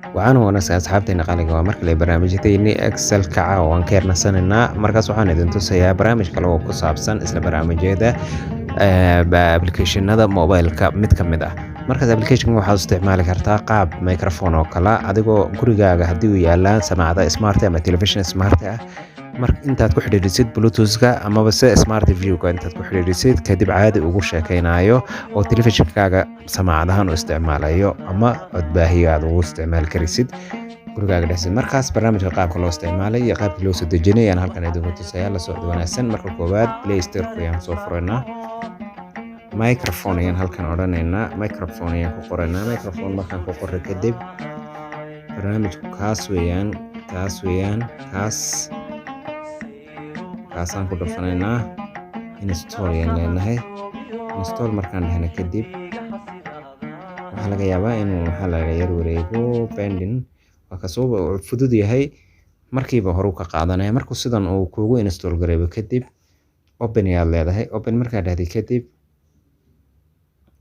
Waxaan wanaagsan asxaabteena qaaliga, waa markale barnaamijyadeennii Excel kaca oo aan ka yarnasanaynaa. Markaas waxaan idin tusayaa barnaamij kale oo ku saabsan isla barnaamijyada applicationada mobileka mid ka mid ah. Markaas applicationka waxaad u isticmaali kartaa qaab microphone oo kale, adigoo gurigaaga haddii uu yaalaan samaacada smart ama television smart ah. Mar intaad ku xidhiidhisid Bluetooth-ka amaba se smart view-ga intaad ku xidhiidhisid kadib, caadi ugu sheekaynayo oo telefishinkaaga samaacadahan u isticmaalayo ama codbaahiyo aad ugu isticmaali karisid gurigaaga dhexdiisa. Markaas barnaamijka qaabka loo isticmaalay iyo qaabka loo soo dejinay ayaan halkan idinku tusayaa. La socod wanaagsan. Marka koowaad Play Store-ka ayaan soo furaynaa, microphone ayaan halkan odhanaynaa, microphone ayaan ku qoraynaa. Microphone markaan ku qoray kadib, barnaamijku kaas weeyaan, kaas weeyaan, kaas kaasaan ku dhufanaynaa. Install ayaan leenahay. Install markaan dhahna kadib, waxaa laga yaabaa inuu, maxaa la yar wareego, pending. Waa kasoo fudud yahay, markiiba horu ka qaadanaya. Markuu sidan uu kuugu install gareeyo kadib, open ayaad leedahay. Open markaad dhahday kadib,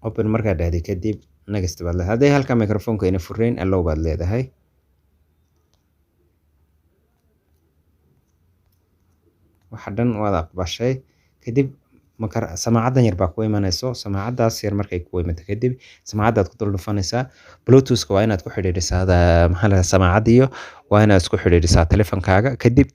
open markaad dhahday kadib, next baad leedahay. Hadday halka microphone-ka ina furayn, allow baad leedahay. Waxa dhan waad aqbashay kadib, makar samaacadan yar baa ku imanayso. Samaacadaas yar markay ku imato kadib, samaacadaad ku dul dhufanaysaa. Bluetooth-ka waa inaad ku xidhiidhisaa, maxaa la samaacad iyo waa inaad isku xidhiidhisaa telefonkaaga kadib.